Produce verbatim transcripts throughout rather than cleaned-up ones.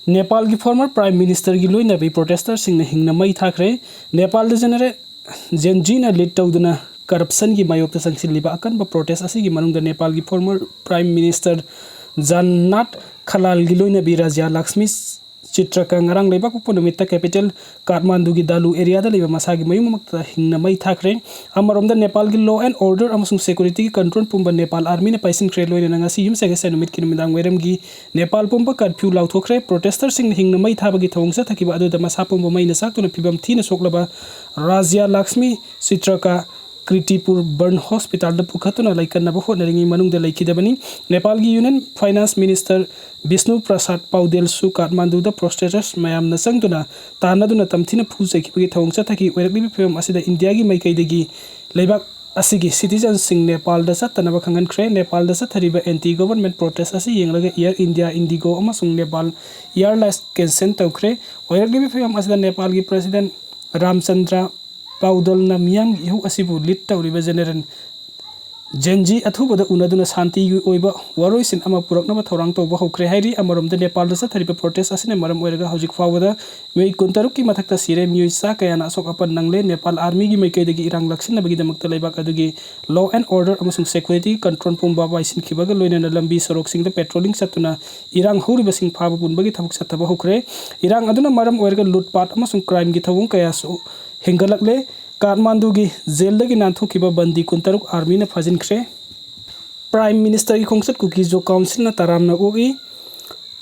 ꯅꯦꯄꯥꯜꯒꯤ former Prime Ministerꯒꯤ ꯂꯣꯏꯅꯕꯤ protesters ꯁꯤꯡꯅ ꯍꯤꯡꯅ ꯃꯩ ꯊꯥꯈ꯭ꯔꯦ꯫ ꯅꯦꯄꯥꯜꯗ ꯖꯦꯅꯔꯦꯜ ꯖꯦꯟꯖꯤꯅ lead ꯇꯧꯗꯨꯅ corruptionꯒꯤ ꯃꯥꯌꯣꯛꯇ ꯆꯪꯁꯤꯜꯂꯤꯕ ꯑꯀꯟꯕ protest ꯑꯁꯤꯒꯤ ꯃꯅꯨꯡꯗ ꯅꯦꯄꯥꯜꯒꯤ former Prime Minister ꯖꯟꯅꯥꯊ ꯈꯂꯥꯜꯒꯤ ꯂꯣꯏꯅꯕꯤ ꯔꯥꯖ꯭ꯌ ꯂꯛꯁꯃꯤ ꯆꯤꯇ꯭ꯔꯀ ꯉꯔꯥꯡ ꯂꯩꯕꯥꯛꯄꯣꯛꯄ ꯅꯨꯃꯤꯠꯇ capital ꯀꯥꯊꯃꯥꯟꯗꯨꯒꯤ ꯗꯥꯂꯨ areaꯗ ꯂꯩꯕ ꯃꯁꯥꯒꯤ ꯃꯌꯨꯝ ꯑꯃꯗ ꯍꯤꯡꯅ ꯃꯩ ꯊꯥꯈ꯭ꯔꯦ꯫ ꯑꯃꯔꯣꯝꯗ ꯅꯦꯄꯥꯜꯒꯤ law and order ꯑꯃꯁꯨꯡ securityꯒꯤ control ꯄꯨꯝꯕ ꯅꯦꯄꯥꯜ armyꯅ ꯄꯥꯏꯁꯤꯟꯈ꯭ꯔꯦ꯫ ꯂꯣꯏꯅꯅ ꯉꯁꯤ ꯌꯨꯝꯁꯀꯩꯁ ꯅꯨꯃꯤꯠꯀꯤ ꯅꯨꯃꯤꯗꯥꯡ ꯋꯥꯏꯔꯝꯒꯤ ꯅꯦꯄꯥꯜ ꯄꯨꯝꯕ curfew ꯂꯥꯎꯊꯣꯛꯈ꯭ꯔꯦ꯫ Protesters ꯁꯤꯡꯅ ꯍꯤꯡꯅ ꯃꯩ ꯊꯥꯕꯒꯤ ꯊꯧꯑꯣꯡ ꯆꯠꯊꯈꯤꯕ ꯑꯗꯨꯗ ꯃꯁꯥ ꯄꯨꯝꯕ ꯃꯩꯅ ꯆꯥꯛꯇꯨꯅ ꯐꯤꯕꯝ ꯊꯤꯅ ꯁꯣꯛꯂꯕ ꯔꯥꯖ꯭ꯌ ꯂꯛꯁꯃꯤ ꯆꯤꯇ꯭ꯔꯀ ꯀ꯭ꯔꯤꯇꯤꯄꯨꯔ Burn Hospitalꯗ ꯄꯨꯈꯠꯇꯨꯅ ꯂꯩꯀꯠꯅꯕ ꯍꯣꯠꯅꯔꯤꯉꯩ ꯃꯅꯨꯡꯗ ꯂꯩꯈꯤꯗꯕꯅꯤ꯫ ꯅꯦꯄꯥꯜꯒꯤ Union Finance Minister ꯕꯤꯁꯅꯨ ꯄ꯭ꯔꯁꯥꯗ ꯄꯥꯎꯗꯦꯜꯁꯨ ꯀꯥꯊꯃꯥꯟꯗꯨꯗ protesters ꯃꯌꯥꯝꯅ ꯆꯪꯗꯨꯅ ꯇꯥꯟꯅꯗꯨꯅ ꯇꯝꯊꯤꯅ ꯐꯨ ꯆꯩꯈꯤꯕꯒꯤ ꯊꯧꯑꯣꯡ ꯆꯠꯊꯈꯤ꯫ ꯑꯣꯏꯔꯛꯂꯤꯕ ꯐꯤꯕꯝ ꯑꯁꯤꯗ ꯏꯟꯗꯤꯌꯥꯒꯤ ꯃꯥꯏꯀꯩꯗꯒꯤ ꯂꯩꯕꯥꯛ ꯑꯁꯤꯒꯤ citizenꯁꯤꯡ ꯅꯦꯄꯥꯜꯗ ꯆꯠꯇꯅꯕ ꯈꯪꯍꯟꯈ꯭ꯔꯦ꯫ ꯅꯦꯄꯥꯜꯗ ꯆꯠꯊꯔꯤꯕ anti government protest ꯑꯁꯤ ꯌꯦꯡꯂꯒ Air India, IndiGo ꯑꯃꯁꯨꯡ Nepal Airlines cancel ꯇꯧꯈ꯭ꯔꯦ꯫ ꯑꯣꯏꯔꯛꯂꯤꯕ ꯐꯤꯕꯝ ꯑꯁꯤꯗ ꯅꯦꯄꯥꯜꯒꯤ President ꯔꯥꯝꯆꯟꯗ꯭ꯔ ꯄꯥꯎꯗꯜꯅ ꯃꯤꯌꯥꯝꯒꯤ ꯏꯍꯧ ꯑꯁꯤꯕꯨ lead ꯇꯧꯔꯤꯕ ꯖꯦꯅꯔꯦꯜ ꯖꯦꯟꯖꯤ ꯑꯊꯨꯕꯗ ꯎꯅꯗꯨꯅ ꯁꯥꯟꯇꯤꯒꯤ ꯑꯣꯏꯕ ꯋꯥꯔꯣꯏꯁꯤꯟ ꯑꯃ ꯄꯨꯔꯛꯅꯕ ꯊꯧꯔꯥꯡ ꯇꯧꯕ ꯍꯧꯈ꯭ꯔꯦ ꯍꯥꯏꯔꯤ꯫ ꯑꯃꯔꯣꯝꯗ ꯅꯦꯄꯥꯜꯗ ꯆꯠꯊꯔꯤꯕ protest ꯑꯁꯤꯅ ꯃꯔꯝ ꯑꯣꯏꯔꯒ ꯍꯧꯖꯤꯛ ꯐꯥꯎꯕꯗ ꯃꯤꯑꯣꯏ ꯀꯨꯟꯇꯔꯨꯛꯀꯤ ꯃꯊꯛꯇ ꯁꯤꯔꯦ, ꯃꯤꯑꯣꯏ ꯆꯥ ꯀꯌꯥꯅ ꯑꯁꯣꯛ ꯑꯄꯟ ꯅꯪꯂꯦ꯫ ꯅꯦꯄꯥꯜ armyꯒꯤ ꯃꯥꯏꯀꯩꯗꯒꯤ ꯏꯔꯥꯡ ꯂꯥꯛꯁꯤꯟꯅꯕꯒꯤꯗꯃꯛꯇ ꯂꯩꯕꯥꯛ ꯑꯗꯨꯒꯤ law and order ꯑꯃꯁꯨꯡ security control ꯄꯨꯝꯕ ꯋꯥꯏꯁꯤꯟꯈꯤꯕꯒ ꯂꯣꯏꯅꯅ ꯂꯝꯕꯤ ꯁꯣꯔꯣꯛꯁꯤꯡꯗ patrolling ꯆꯠꯇꯨꯅ ꯏꯔꯥꯡ ꯍꯧꯔꯤꯕꯁꯤꯡ ꯐꯥꯕ ꯄꯨꯟꯕꯒꯤ ꯊꯕꯛ ꯆꯠꯊꯕ ꯍꯧꯈ꯭ꯔꯦ꯫ ꯏꯔꯥꯡ ꯑꯗꯨꯅ ꯃꯔꯝ ꯑꯣꯏꯔꯒ ꯂꯨꯠꯄꯥꯠ ꯑꯃꯁꯨꯡ crimeꯒꯤ ꯊꯧꯑꯣꯡ ꯀꯌꯥꯁꯨ ꯍꯦꯟꯒꯠꯂꯛꯂꯦ꯫ ꯀꯥꯊꯃꯥꯟꯗꯨꯒꯤ jailꯗꯒꯤ ꯅꯥꯟꯊꯣꯛꯈꯤꯕ ꯕꯟꯗꯤ ꯀꯨꯟꯇꯔꯨꯛ armyꯅ ꯐꯥꯖꯤꯟꯈ꯭ꯔꯦ꯫ Prime Ministerꯒꯤ ꯈꯣꯡꯆꯠ ꯀꯨꯀꯤ ꯖꯣ councilꯅ ꯇꯔꯥꯝꯅ ꯑꯣꯛꯏ꯫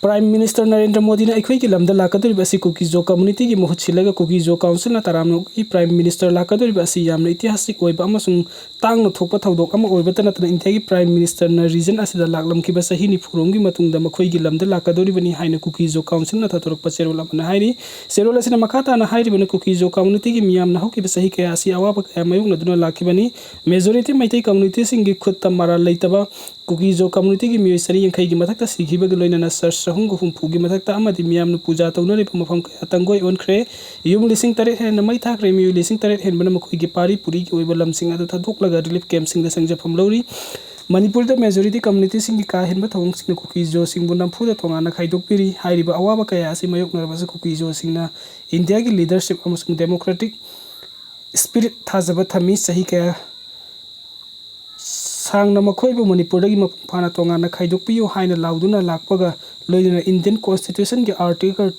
Prime Minister ꯅꯔꯦꯟꯗ꯭ꯔ ꯃꯣꯗꯤꯅ ꯑꯩꯈꯣꯏꯒꯤ ꯂꯝꯗ ꯂꯥꯛꯀꯗꯧꯔꯤꯕ ꯑꯁꯤ ꯀꯨꯀꯤ ꯖꯣ communityꯒꯤ ꯃꯍꯨꯠ ꯁꯤꯜꯂꯒ ꯀꯨꯀꯤ ꯖꯣ councilꯅ ꯇꯔꯥꯝꯅ ꯑꯣꯛꯏ꯫ Prime Minister ꯂꯥꯛꯀꯗꯧꯔꯤꯕ ꯑꯁꯤ ꯌꯥꯝꯅ ꯏꯇꯤꯍꯥꯁꯤꯛ ꯑꯣꯏꯕ ꯑꯃꯁꯨꯡ ꯇꯥꯡꯅ ꯊꯣꯛꯄ ꯊꯧꯗꯣꯛ ꯑꯃ ꯑꯣꯏꯕꯇ ꯅꯠꯇꯅ ꯏꯟꯗꯤꯌꯥꯒꯤ Prime Ministerꯅ region ꯑꯁꯤꯗ ꯂꯥꯛꯂꯝꯈꯤꯕ ꯆꯍꯤ ꯅꯤꯐꯨꯔꯣꯝꯒꯤ ꯃꯇꯨꯡꯗ ꯃꯈꯣꯏꯒꯤ ꯂꯝꯗ ꯂꯥꯛꯀꯗꯧꯔꯤꯕꯅꯤ ꯍꯥꯏꯅ ꯀꯨꯀꯤ ꯖꯣ councilꯅ ꯊꯥꯗꯣꯔꯛꯄ ꯆꯦꯔꯣꯜ ꯑꯃꯅ ꯍꯥꯏꯔꯤ꯫ ꯆꯦꯔꯣꯜ ꯑꯁꯤꯅ ꯃꯈꯥ ꯇꯥꯅ ꯍꯥꯏꯔꯤꯕꯅ ꯀꯨꯀꯤ ꯖꯣ communityꯒꯤ ꯃꯤꯌꯥꯝꯅ ꯍꯧꯈꯤꯕ ꯆꯍꯤ ꯀꯌꯥ ꯑꯁꯤ ꯑꯋꯥꯕ ꯀꯌꯥ ꯃꯥꯌꯣꯛꯅꯗꯨꯅ ꯂꯥꯛꯈꯤꯕꯅꯤ꯫ Majority ꯃꯩꯇꯩ communityꯁꯤꯡꯒꯤ ꯈꯨꯠꯇ ꯃꯔꯥꯜ ꯂꯩꯇꯕ ꯀꯨꯀꯤ ꯖꯣ communityꯒꯤ ꯃꯤꯑꯣꯏ ꯆꯅꯤ ꯌꯥꯡꯈꯩꯒꯤ ꯃꯊꯛꯇ ꯁꯤꯈꯤꯕꯒ ꯂꯣꯏꯅꯅ church ꯆꯍꯨꯝꯒ ꯍꯨꯝꯐꯨꯒꯤ ꯃꯊꯛꯇ ꯑꯃꯗꯤ ꯃꯤꯌꯥꯝꯅ ꯄꯨꯖꯥ ꯇꯧꯅꯔꯤꯕ ꯃꯐꯝ ꯀꯌꯥ ꯇꯪꯒꯣꯏ ꯑꯣꯟꯈ꯭ꯔꯦ꯫ ꯌꯨꯝ ꯂꯤꯁꯤꯡ ꯇꯔꯦꯠ ꯍꯦꯟꯅ ꯃꯩ ꯊꯥꯈ꯭ꯔꯦ꯫ ꯃꯤꯑꯣꯏ ꯂꯤꯁꯤꯡ ꯇꯔꯦꯠ ꯍꯦꯟꯕꯅ ꯃꯈꯣꯏꯒꯤ ꯄꯥꯔꯤ ꯄꯨꯔꯤꯒꯤ ꯑꯣꯏꯕ ꯂꯝꯁꯤꯡ ꯑꯗꯨ ꯊꯥꯗꯣꯛꯂꯒ relief campꯁꯤꯡꯗ ꯆꯪꯖꯐꯝ ꯂꯧꯔꯤ꯫ ꯃꯅꯤꯄꯨꯔꯗ majority communityꯁꯤꯡꯒꯤ ꯀꯥ ꯍꯦꯟꯕ ꯊꯧꯑꯣꯡꯁꯤꯡꯅ ꯀꯨꯀꯤ ꯖꯣꯁꯤꯡꯕꯨ ꯅꯝꯐꯨꯗ ꯇꯣꯉꯥꯟꯅ ꯈꯥꯏꯗꯣꯛꯄꯤꯔꯤ꯫ ꯍꯥꯏꯔꯤꯕ ꯑꯋꯥꯕ ꯀꯌꯥ ꯑꯁꯤ ꯃꯥꯌꯣꯛꯅꯔꯕꯁꯨ ꯀꯨꯀꯤ ꯖꯣꯁꯤꯡꯅ ꯏꯟꯗꯤꯌꯥꯒꯤ leadership ꯑꯃꯁꯨꯡ democratic spirit ꯊꯥꯖꯕ ꯊꯝꯃꯤ꯫ ꯆꯍꯤ ꯀꯌꯥ ꯁꯥꯡꯅ ꯃꯈꯣꯏꯕꯨ ꯃꯅꯤꯄꯨꯔꯗꯒꯤ ꯃꯄꯨꯡ ꯐꯥꯅ ꯇꯣꯉꯥꯟꯅ ꯈꯥꯏꯗꯣꯛꯄꯤꯌꯨ ꯍꯥꯏꯅ ꯂꯥꯎꯗꯨꯅ ꯂꯥꯛꯄꯒ ꯂꯣꯏꯅꯅ Indian Constitutionꯒꯤ Article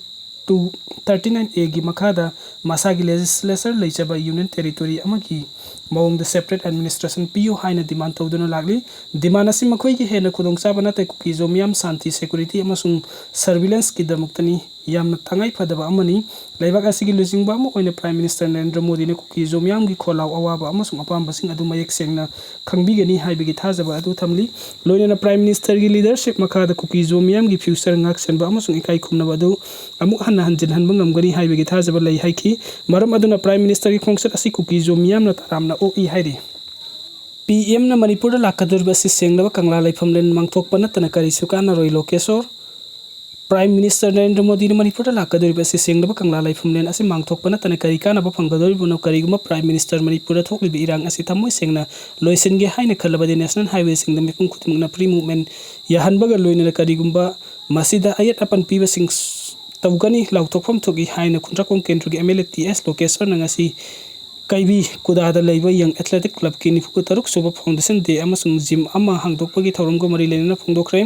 two thirty nine Aꯒꯤ ꯃꯈꯥꯗ ꯃꯁꯥꯒꯤ legislature ꯂꯩꯖꯕ union territory ꯑꯃꯒꯤ ꯃꯑꯣꯡꯗ separate administration ꯄꯤꯌꯨ ꯍꯥꯏꯅ demand ꯇꯧꯗꯨꯅ ꯂꯥꯛꯂꯤ꯫ Demand ꯑꯁꯤ ꯃꯈꯣꯏꯒꯤ ꯍꯦꯟꯅ ꯈꯨꯗꯣꯡꯆꯥꯕ ꯅꯠꯇꯦ, ꯀꯨꯀꯤ ꯖꯣ ꯃꯤꯌꯥꯝ ꯁꯥꯟꯇꯤ, securityꯒꯤꯗꯃꯛꯇꯅꯤ꯫ Surveillanceꯒꯤꯗꯃꯛꯇꯅꯤ꯫ ꯌꯥꯝꯅ ꯇꯉꯥꯏ ꯐꯗꯕ ꯑꯃꯅꯤ꯫ ꯂꯩꯕꯥꯛ ꯑꯁꯤꯒꯤ ꯂꯨꯆꯤꯡꯕ ꯑꯃ ꯑꯣꯏꯅ Prime Minister ꯅꯔꯦꯟꯗ꯭ꯔ ꯃꯣꯗꯤꯅ ꯀꯨꯀꯤ ꯖꯣ ꯃꯤꯌꯥꯝꯒꯤ ꯈꯣꯜꯂꯥꯎ, ꯑꯋꯥꯕ ꯑꯃꯁꯨꯡ ꯑꯄꯥꯝꯕꯁꯤꯡ ꯑꯗꯨ ꯃꯌꯦꯛ ꯁꯦꯡꯅ ꯈꯪꯕꯤꯒꯅꯤ ꯍꯥꯏꯕꯒꯤ ꯊꯥꯖꯕ ꯑꯗꯨ ꯊꯝꯂꯤ꯫ ꯂꯣꯏꯅꯅ Prime Ministerꯒꯤ leadership ꯃꯈꯥꯗ ꯀꯨꯀꯤ ꯖꯣ ꯃꯤꯌꯥꯝꯒꯤ future ꯉꯥꯛꯁꯦꯟꯕ ꯑꯃꯁꯨꯡ ꯏꯀꯥꯏ ꯈꯨꯝꯅꯕ ꯑꯗꯨ ꯑꯃꯨꯛ ꯍꯟꯅ ꯍꯟꯖꯤꯟꯍꯟꯕ ꯉꯝꯒꯅꯤ ꯍꯥꯏꯕꯒꯤ ꯊꯥꯖꯕ ꯂꯩ ꯍꯥꯏꯈꯤ꯫ ꯃꯔꯝ ꯑꯗꯨꯅ Prime Ministerꯒꯤ ꯈꯣꯡꯆꯠ ꯑꯁꯤ ꯀꯨꯀꯤ ꯖꯣ ꯃꯤꯌꯥꯝꯅ ꯇꯔꯥꯝꯅ ꯑꯣꯛꯏ ꯍꯥꯏꯔꯤ꯫ PMꯅ ꯃꯅꯤꯄꯨꯔꯗ ꯂꯥꯛꯀꯗꯧꯔꯤꯕ ꯑꯁꯤ ꯁꯦꯡꯂꯕ ꯀꯪꯂꯥ ꯂꯩꯐꯝꯂꯦꯟ ꯃꯥꯡꯊꯣꯛꯄ ꯅꯠꯇꯅ ꯀꯔꯤꯁꯨ ꯀꯥꯟꯅꯔꯣꯏ, ꯂꯣꯀꯦꯁꯣꯔ꯫ Prime Minister ꯅꯔꯦꯟꯗ꯭ꯔ ꯃꯣꯗꯤꯅ ꯃꯅꯤꯄꯨꯔꯗ ꯂꯥꯛꯀꯗꯧꯔꯤꯕ ꯑꯁꯤ ꯁꯦꯡꯂꯕ ꯀꯪꯂꯥ ꯂꯩꯐꯝꯂꯦꯟ ꯑꯁꯤ ꯃꯥꯡꯊꯣꯛꯄ ꯅꯠꯇꯅ ꯀꯔꯤ ꯀꯥꯟꯅꯕ ꯐꯪꯒꯗꯧꯔꯤꯕꯅꯣ? ꯀꯔꯤꯒꯨꯝꯕ Prime Minister ꯃꯅꯤꯄꯨꯔꯗ ꯊꯣꯛꯂꯤꯕ ꯏꯔꯥꯡ ꯑꯁꯤ ꯊꯃꯣꯏ ꯁꯦꯡꯅ ꯂꯣꯏꯁꯤꯟꯒꯦ ꯍꯥꯏꯅ ꯈꯜꯂꯕꯗꯤ National Highwayꯁꯤꯡꯗ ꯃꯤꯄꯨꯝ ꯈꯨꯗꯤꯡꯃꯛꯅ free movement ꯌꯥꯍꯟꯕꯒ ꯂꯣꯏꯅꯅ ꯀꯔꯤꯒꯨꯝꯕ ꯃꯁꯤꯗ ꯑꯌꯦꯠ ꯑꯄꯟ ꯄꯤꯕꯁꯤꯡ ꯇꯧꯒꯅꯤ ꯂꯥꯎꯊꯣꯛꯐꯝ ꯊꯣꯛꯏ ꯍꯥꯏꯅ ꯈꯨꯟꯗ꯭ꯔꯥꯛꯄꯝ ꯀꯦꯟꯗ꯭ꯔꯒꯤ MLA ꯇꯤ ꯑꯦꯁ ꯂꯣꯀꯦꯁ꯭ꯋꯔꯅ ꯉꯁꯤ ꯀꯩꯕꯤ ꯀꯨꯗꯥꯗ ꯂꯩꯕ Young Athletic Clubꯀꯤ ꯅꯤꯐꯨ ꯇꯔꯨꯛ ꯁꯨꯕ Foundation Day ꯑꯃꯁꯨꯡ gym ꯑꯃ ꯍꯥꯡꯗꯣꯛꯄꯒꯤ ꯊꯧꯔꯝꯒ ꯃꯔꯤ ꯂꯩꯅꯅ ꯐꯣꯡꯗꯣꯛꯈ꯭ꯔꯦ꯫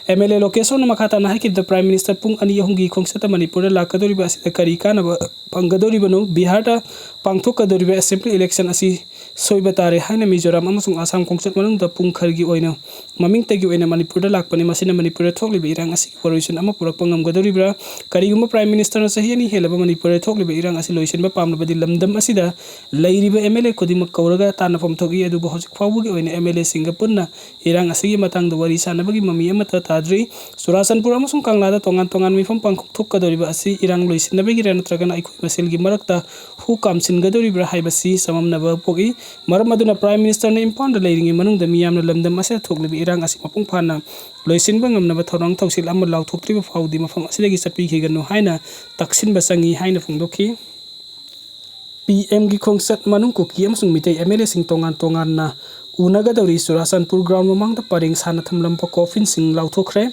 MLA ꯂꯣꯀꯦꯁ꯭ꯋꯔꯅ ꯃꯈꯥ ꯇꯥꯅ ꯍꯥꯏꯈꯤꯕꯗ, Prime Minister ꯄꯨꯡ ꯑꯅꯤ ꯑꯍꯨꯝꯒꯤ ꯈꯣꯡꯆꯠꯇ ꯃꯅꯤꯄꯨꯔꯗ ꯂꯥꯛꯀꯗꯧꯔꯤꯕ ꯑꯁꯤꯗ ꯀꯔꯤ ꯀꯥꯟꯅꯕ ꯐꯪꯒꯗꯧꯔꯤꯕꯅꯣ? ꯕꯤꯍꯥꯔꯗ ꯄꯥꯡꯊꯣꯛꯀꯗꯧꯔꯤꯕ assembly election ꯑꯁꯤ ꯁꯣꯏꯕ ꯇꯥꯔꯦ ꯍꯥꯏꯅ ꯃꯤꯖꯣꯔꯥꯝ ꯑꯃꯁꯨꯡ ꯑꯁꯥꯝ ꯈꯣꯡꯆꯠ ꯃꯅꯨꯡꯗ ꯄꯨꯡ ꯈꯔꯒꯤ ꯑꯣꯏꯅ ꯃꯃꯤꯡꯇꯒꯤ ꯑꯣꯏꯅ ꯃꯅꯤꯄꯨꯔꯗ ꯂꯥꯛꯄꯅꯤ꯫ ꯃꯁꯤꯅ ꯃꯅꯤꯄꯨꯔꯗ ꯊꯣꯛꯂꯤꯕ ꯏꯔꯥꯡ ꯑꯁꯤꯒꯤ ꯋꯥꯔꯣꯏꯁꯤꯟ ꯑꯃ ꯄꯨꯔꯛꯄ ꯉꯝꯒꯗꯧꯔꯤꯕ꯭ꯔꯥ? ꯀꯔꯤꯒꯨꯝꯕ Prime Ministerꯅ ꯆꯍꯤ ꯑꯅꯤ ꯍꯦꯜꯂꯕ ꯃꯅꯤꯄꯨꯔꯗ ꯊꯣꯛꯂꯤꯕ ꯏꯔꯥꯡ ꯑꯁꯤ ꯂꯣꯏꯁꯤꯟꯕ ꯄꯥꯝꯂꯕꯗꯤ ꯂꯝꯗꯝ ꯑꯁꯤꯗ ꯂꯩꯔꯤꯕ MLA ꯈꯨꯗꯤꯡꯃꯛ ꯀꯧꯔꯒ ꯇꯥꯟꯅꯐꯝ ꯊꯣꯛꯏ, ꯑꯗꯨꯕꯨ ꯍꯧꯖꯤꯛ ꯐꯥꯎꯕꯒꯤ ꯑꯣꯏꯅ MLAꯁꯤꯡꯒ ꯄꯨꯟꯅ ꯏꯔꯥꯡ ꯑꯁꯤꯒꯤ ꯃꯇꯥꯡꯗ ꯋꯥꯔꯤ ꯁꯥꯅꯕꯒꯤ ꯃꯃꯤ ꯑꯃꯠꯇ ꯇꯥꯗ꯭ꯔꯤ꯫ ꯆꯨꯔꯥꯆꯥꯟꯄꯨꯔ ꯑꯃꯁꯨꯡ ꯀꯪꯂꯥꯗ ꯇꯣꯉꯥꯟ ꯇꯣꯉꯥꯟꯕ ꯃꯤꯐꯝ ꯄꯥꯡꯊꯣꯛꯀꯗꯧꯔꯤꯕ ꯑꯁꯤ ꯏꯔꯥꯡ ꯂꯣꯏꯁꯤꯟꯅꯕꯒꯤꯔ ꯅꯠꯇ꯭ꯔꯒꯅ ꯑꯩꯈꯣꯏ ꯃꯁꯦꯜꯒꯤ ꯃꯔꯛꯇ ꯍꯨ ꯀꯥꯝꯁꯤꯟꯒꯗꯧꯔꯤꯕ꯭ꯔꯥ ꯍꯥꯏꯕꯁꯤ ꯆꯃꯝꯅꯕ ꯄꯣꯛꯏ꯫ ꯃꯔꯝ ꯑꯗꯨꯅ Prime Ministerꯅ ꯏꯝꯐꯥꯜꯗ ꯂꯩꯔꯤꯉꯩ ꯃꯅꯨꯡꯗ ꯃꯤꯌꯥꯝꯅ ꯂꯝꯗꯝ ꯑꯁꯤꯗ ꯊꯣꯛꯂꯤꯕ ꯏꯔꯥꯡ ꯑꯁꯤ ꯃꯄꯨꯡ ꯐꯥꯅ ꯂꯣꯏꯁꯤꯟꯕ ꯉꯝꯅꯕ ꯊꯧꯔꯥꯡ ꯇꯧꯁꯤꯜ ꯑꯃ ꯂꯥꯎꯊꯣꯛꯇ꯭ꯔꯤꯕ ꯐꯥꯎꯗꯤ ꯃꯐꯝ ꯑꯁꯤꯗꯒꯤ ꯆꯠꯄꯤꯈꯤꯒꯅꯨ ꯍꯥꯏꯅ ꯇꯛꯁꯤꯟꯕ ꯆꯪꯏ ꯍꯥꯏꯅ ꯐꯣꯡꯗꯣꯛꯈꯤ꯫ PMꯒꯤ ꯈꯣꯡꯆꯠ ꯃꯅꯨꯡ ꯀꯨꯀꯤ ꯑꯃꯁꯨꯡ ꯃꯤꯇꯩ MLAꯁꯤꯡ ꯇꯣꯉꯥꯟ ꯇꯣꯉꯥꯟꯅ ꯎꯅꯒꯗꯧꯔꯤ꯫ ꯆꯨꯔꯥꯆꯥꯟꯄꯨꯔ ground ꯃꯃꯥꯡꯗ ꯄꯔꯦꯡ ꯁꯥꯅ ꯊꯝꯂꯝꯕ coffinꯁꯤꯡ ꯂꯥꯎꯊꯣꯛꯈ꯭ꯔꯦ꯫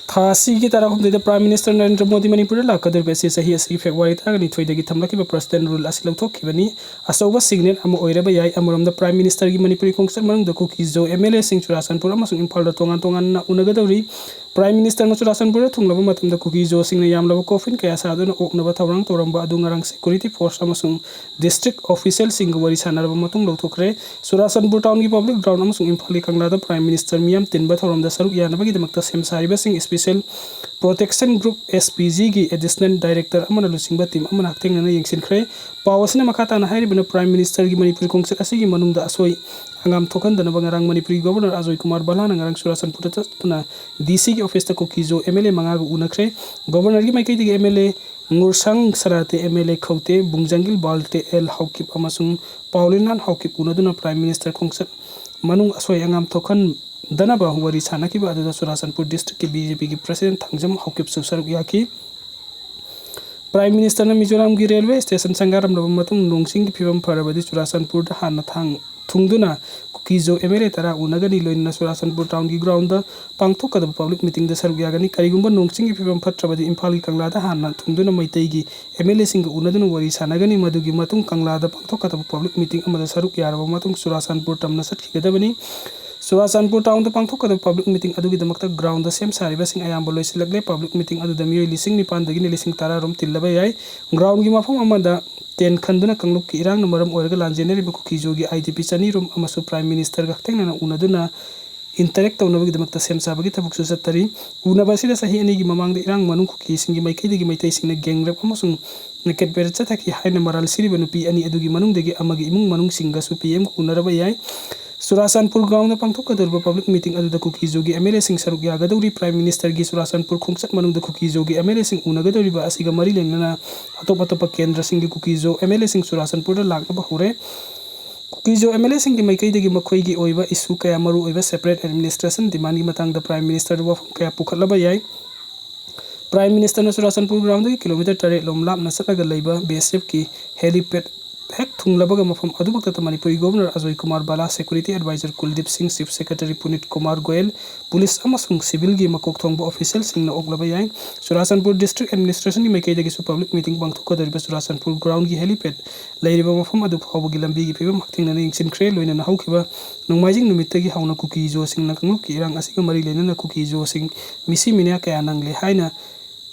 ꯊꯥ ꯑꯁꯤꯒꯤ ꯇꯔꯥꯍꯨꯝꯗꯣꯏꯗ Prime Minister ꯅꯔꯦꯟꯗ꯭ꯔ ꯃꯣꯗꯤ ꯃꯅꯤꯄꯨꯔꯗ ꯂꯥꯛꯀꯗꯧꯔꯤꯕ ꯑꯁꯤ ꯆꯍꯤ ꯑꯁꯤꯒꯤ February ꯇꯔꯥꯅꯤꯊꯣꯏꯗꯒꯤ ꯊꯝꯂꯛꯈꯤꯕ President Rule ꯑꯁꯤ ꯂꯧꯊꯣꯛꯈꯤꯕꯅꯤ꯫ ꯑꯆꯧꯕ signal ꯑꯃ ꯑꯣꯏꯔꯕ ꯌꯥꯏ꯫ ꯑꯃꯔꯣꯝꯗ Prime Ministerꯒꯤ ꯃꯅꯤꯄꯨꯔꯤ ꯈꯣꯡꯆꯠ ꯃꯅꯨꯡꯗ ꯀꯨꯀꯤ ꯖꯣ MLAꯁꯤꯡ ꯆꯨꯔꯥꯆꯥꯟꯄꯨꯔ ꯑꯃꯁꯨꯡ ꯏꯝꯐꯥꯜꯗ ꯇꯣꯉꯥꯟ ꯇꯣꯉꯥꯟꯅ ꯎꯅꯒꯗꯧꯔꯤ꯫ Prime Ministerꯅ ꯆꯨꯔꯥꯆꯥꯟꯄꯨꯔꯗ ꯊꯨꯡꯂꯕ ꯃꯇꯝꯗ ꯀꯨꯀꯤ ꯖꯣꯁꯤꯡꯅ ꯌꯥꯝꯂꯕ coffin ꯀꯌꯥ ꯁꯥꯗꯨꯅ ꯑꯣꯛꯅꯕ ꯊꯧꯔꯥꯡ ꯇꯧꯔꯝꯕ ꯑꯗꯨ ꯉꯔꯥꯡ security force ꯑꯃꯁꯨꯡ district officialꯁꯤꯡꯒ ꯋꯥꯔꯤ ꯁꯥꯟꯅꯔꯕ ꯃꯇꯨꯡ ꯂꯧꯊꯣꯛꯈ꯭ꯔꯦ꯫ ꯆꯨꯔꯥꯆꯥꯟꯄꯨꯔ townꯒꯤ public ground ꯑꯃꯁꯨꯡ ꯏꯝꯐꯥꯜꯒꯤ ꯀꯪꯂꯥꯗ Prime Minister ꯃꯤꯌꯥꯝ ꯇꯤꯟꯕ ꯊꯧꯔꯝꯗ ꯁꯔꯨꯛ ꯌꯥꯅꯕꯒꯤꯗꯃꯛꯇ ꯁꯦꯝ ꯁꯥꯔꯤꯕꯁꯤꯡ Special Protection Group, SPGꯒꯤ additional director ꯑꯃꯅ ꯂꯨꯆꯤꯡꯕ team ꯑꯃꯅ ꯍꯛꯊꯦꯡꯅꯅ ꯌꯦꯡꯁꯤꯟꯈ꯭ꯔꯦ꯫ ꯄꯥꯎ ꯑꯁꯤꯅ ꯃꯈꯥ ꯇꯥꯅ ꯍꯥꯏꯔꯤꯕꯅ, Prime Ministerꯒꯤ ꯃꯅꯤꯄꯨꯔꯤ ꯈꯣꯡꯆꯠ ꯑꯁꯤꯒꯤ ꯃꯅꯨꯡꯗ ꯑꯁꯣꯏ ꯑꯉꯥꯝ ꯊꯣꯛꯍꯟꯗꯅꯕ ꯉꯔꯥꯡ ꯃꯅꯤꯄꯨꯔꯒꯤ Governor ꯑꯖꯣꯏ ꯀꯨꯃꯥꯔ ꯕꯂꯥꯅ ꯉꯔꯥꯡ ꯆꯨꯔꯥꯆꯥꯟꯄꯨꯔꯗ ꯆꯠꯇꯨꯅ DCꯒꯤ officeꯇ ꯀꯨꯀꯤ ꯖꯣ MLA ꯃꯉꯥꯒ ꯎꯅꯈ꯭ꯔꯦ꯫ Governorꯒꯤ ꯃꯥꯏꯀꯩꯗꯒꯤ MLA ꯉꯨꯔꯁꯥꯡ ꯁꯔꯥꯇꯦ, MLA ꯈꯧꯇꯦ ꯕꯨꯡꯖꯥꯡꯒꯤꯜ Valte L Haokip ꯑꯃꯁꯨꯡ ꯄꯥꯎꯂꯤꯅꯥꯟ ꯍꯥꯎꯀꯤꯞ ꯎꯅꯗꯨꯅ Prime Minister ꯈꯣꯡꯆꯠ ꯃꯅꯨꯡ ꯑꯁꯣꯏ ꯑꯉꯥꯝ ꯊꯣꯛꯍꯟꯗꯅꯕ ꯋꯥꯔꯤ ꯁꯥꯅꯈꯤꯕ ꯑꯗꯨꯗ ꯆꯨꯔꯥꯆꯥꯟꯄꯨꯔ districtꯀꯤ BJPꯒꯤ President ꯊꯥꯡꯖꯝ ꯍꯥꯎꯀꯤꯞꯁꯨ ꯁꯔꯨꯛ ꯌꯥꯈꯤ꯫ Prime Ministerꯅ ꯃꯤꯖꯣꯔꯥꯝꯒꯤ railway station ꯁꯪꯒꯥꯔꯝꯂꯕ ꯃꯇꯨꯡ ꯅꯣꯡ ꯆꯤꯡꯒꯤ ꯐꯤꯕꯝ ꯐꯔꯕꯗꯤ ꯆꯨꯔꯥꯆꯥꯟꯄꯨꯔꯗ ꯍꯥꯟꯅ ꯊꯥꯡ ꯊꯨꯡꯗꯨꯅ ꯀꯨꯀꯤ ꯖꯣ MLA ꯇꯔꯥ ꯎꯅꯒꯅꯤ꯫ ꯂꯣꯏꯅꯅ ꯆꯨꯔꯥꯆꯥꯟꯄꯨꯔ townꯒꯤ groundꯗ ꯄꯥꯡꯊꯣꯛꯀꯗꯕ public meetingꯗ ꯁꯔꯨꯛ ꯌꯥꯒꯅꯤ꯫ ꯀꯔꯤꯒꯨꯝꯕ ꯅꯣꯡ ꯆꯤꯡꯒꯤ ꯐꯤꯕꯝ ꯐꯠꯇ꯭ꯔꯕꯗꯤ ꯏꯝꯐꯥꯜꯒꯤ ꯀꯪꯂꯥꯗ ꯍꯥꯟꯅ ꯊꯨꯡꯗꯨꯅ ꯃꯩꯇꯩꯒꯤ MLAꯁꯤꯡꯒ ꯎꯅꯗꯨꯅ ꯋꯥꯔꯤ ꯁꯥꯟꯅꯒꯅꯤ꯫ ꯃꯗꯨꯒꯤ ꯃꯇꯨꯡ ꯀꯪꯂꯥꯗ ꯄꯥꯡꯊꯣꯛꯀꯗꯕ public meeting ꯑꯃꯗ ꯁꯔꯨꯛ ꯌꯥꯔꯕ ꯃꯇꯨꯡ ꯆꯨꯔꯥꯆꯥꯟꯄꯨꯔ ꯇꯝꯅ ꯆꯠꯈꯤꯒꯗꯕꯅꯤ꯫ ꯆꯨꯔꯥꯆꯥꯟꯄꯨꯔ townꯗ ꯄꯥꯡꯊꯣꯛꯀꯗꯕ public meeting ꯑꯗꯨꯒꯤꯗꯃꯛꯇ groundꯗ ꯁꯦꯝ ꯁꯥꯔꯤꯕꯁꯤꯡ ꯑꯌꯥꯝꯕ ꯂꯣꯏꯁꯤꯜꯂꯛꯂꯦ꯫ Public meeting ꯑꯗꯨꯗ ꯃꯤꯑꯣꯏ ꯂꯤꯁꯤꯡ ꯅꯤꯄꯥꯟꯗꯒꯤꯅ ꯂꯤꯁꯤꯡ ꯇꯔꯥ ꯔꯣꯝ ꯇꯤꯜꯂꯕ ꯌꯥꯏ꯫ Groundꯒꯤ ꯃꯐꯝ ꯑꯃꯗ tent ꯈꯟꯗꯨꯅ ꯀꯥꯡꯂꯨꯞꯀꯤ ꯏꯔꯥꯡꯅ ꯃꯔꯝ ꯑꯣꯏꯔꯒ ꯂꯥꯟꯖꯦꯟꯅꯔꯤꯕ ꯀꯨꯀꯤ ꯖꯣꯒꯤ IDP ꯆꯅꯤ ꯔꯣꯝ ꯑꯃꯁꯨ Prime Ministerꯒ ꯍꯛꯊꯦꯡꯅꯅ ꯎꯅꯗꯨꯅ interact ꯇꯧꯅꯕꯒꯤꯗꯃꯛꯇ ꯁꯦꯝ ꯁꯥꯕꯒꯤ ꯊꯕꯛꯁꯨ ꯆꯠꯊꯔꯤ꯫ ꯎꯅꯕ ꯑꯁꯤꯗ ꯆꯍꯤ ꯑꯅꯤꯒꯤ ꯃꯃꯥꯡꯗ ꯏꯔꯥꯡ ꯃꯅꯨꯡ ꯀꯨꯀꯤꯁꯤꯡꯒꯤ ꯃꯥꯏꯀꯩꯗꯒꯤ ꯃꯩꯇꯩꯁꯤꯡꯅ gang rape ꯑꯃꯁꯨꯡ naked parade ꯆꯠꯊꯈꯤ ꯍꯥꯏꯅ ꯃꯔꯥꯜ ꯁꯤꯔꯤꯕ ꯅꯨꯄꯤ ꯑꯅꯤ ꯑꯗꯨꯒꯤ ꯃꯅꯨꯡꯗꯒꯤ ꯑꯃꯒꯤ ꯏꯃꯨꯡ ꯃꯅꯨꯡꯁꯤꯡꯒꯁꯨ PMꯒ ꯎꯅꯔꯕ ꯌꯥꯏ꯫ ꯆꯨꯔꯥꯆꯥꯟꯄꯨꯔ groundꯗ ꯄꯥꯡꯊꯣꯛꯀꯗꯧꯔꯤꯕ public meeting ꯑꯗꯨꯗ ꯀꯨꯀꯤ ꯖꯣꯒꯤ MLAꯁꯤꯡ ꯁꯔꯨꯛ ꯌꯥꯒꯗꯧꯔꯤ꯫ Prime Ministerꯒꯤ ꯆꯨꯔꯥꯆꯥꯟꯄꯨꯔ ꯈꯣꯡꯆꯠ ꯃꯅꯨꯡꯗ ꯀꯨꯀꯤ ꯖꯣꯒꯤ MLAꯁꯤꯡ ꯎꯅꯒꯗꯧꯔꯤꯕ ꯑꯁꯤꯒ ꯃꯔꯤ ꯂꯩꯅꯅ ꯑꯇꯣꯞ ꯑꯇꯣꯞꯄ ꯀꯦꯟꯗ꯭ꯔꯁꯤꯡꯒꯤ ꯀꯨꯀꯤ ꯖꯣ MLAꯁꯤꯡ ꯆꯨꯔꯥꯆꯥꯟꯄꯨꯔꯗ ꯂꯥꯛꯅꯕ ꯍꯧꯔꯦ꯫ ꯀꯨꯀꯤ ꯖꯣ MLAꯁꯤꯡꯒꯤ ꯃꯥꯏꯀꯩꯗꯒꯤ ꯃꯈꯣꯏꯒꯤ ꯑꯣꯏꯕ issue ꯀꯌꯥ, ꯃꯔꯨ ꯑꯣꯏꯕ separate administration demandꯒꯤ ꯃꯇꯥꯡꯗ Prime Ministerꯗ ꯋꯥꯐꯝ ꯀꯌꯥ ꯄꯨꯈꯠꯂꯕ ꯌꯥꯏ꯫ Prime Ministerꯅ ꯆꯨꯔꯥꯆꯥꯟꯄꯨꯔ groundꯗꯒꯤ kilometre ꯇꯔꯦꯠ ꯂꯣꯝ ꯂꯥꯞꯅ ꯆꯠꯂꯒ ꯂꯩꯕ BSFꯀꯤ helipad ꯍꯦꯛ ꯊꯨꯡꯂꯕꯒ ꯃꯐꯝ ꯑꯗꯨꯃꯛꯇꯗ ꯃꯅꯤꯄꯨꯔꯒꯤ governor Ajoy Kumar Bhalla, security advisor Kuldip Singh, chief secretary Puneet Kumar Goyal, police ꯑꯃꯁꯨꯡ ꯁꯤꯚꯤꯜꯒꯤ ꯃꯀꯣꯛ ꯊꯣꯡꯕ ꯑꯣꯐꯤꯁꯤꯌꯦꯜꯁꯤꯡꯅ ꯑꯣꯛꯂꯕ ꯌꯥꯏ꯫ ꯆꯨꯔꯥꯆꯥꯟꯄꯨꯔ ꯗꯤꯁꯇ꯭ꯔꯤꯛ ꯑꯦꯗꯃꯤꯅꯤꯁꯇ꯭ꯔꯦꯁꯟꯒꯤ ꯃꯥꯏꯀꯩꯗꯒꯤꯁꯨ ꯄꯕ꯭ꯂꯤꯛ ꯃꯤꯇꯤꯡ ꯄꯥꯡꯊꯣꯛꯀꯗꯧꯔꯤꯕ ꯆꯨꯔꯥꯆꯥꯟꯄꯨꯔ ꯒ꯭ꯔꯥꯎꯟꯒꯤ ꯍꯦꯂꯤꯄꯦꯗ ꯂꯩꯔꯤꯕ ꯃꯐꯝ ꯑꯗꯨ ꯐꯥꯎꯕꯒꯤ ꯂꯝꯕꯤꯒꯤ ꯐꯤꯕꯝ ꯍꯛꯊꯦꯡꯅꯅ ꯌꯦꯡꯁꯤꯟꯈ꯭ꯔꯦ꯫ ꯂꯣꯏꯅꯅ ꯍꯧꯈꯤꯕ ꯅꯣꯡꯃꯥꯏꯖꯤꯡ ꯅꯨꯃꯤꯠꯇꯒꯤ ꯍꯧꯅ ꯀꯨꯀꯤ ꯖꯣꯁꯤꯡꯅ ꯀꯥꯡꯂꯨꯞꯀꯤ ꯏꯔꯥꯡ ꯑꯁꯤꯒ ꯃꯔꯤ ꯂꯩꯅꯅ ꯀꯨꯀꯤ ꯖꯣꯁꯤꯡ ꯃꯤꯁꯤ ꯃꯤꯅꯌꯥ ꯀꯌꯥ ꯅꯪꯂꯦ ꯍꯥꯏꯅ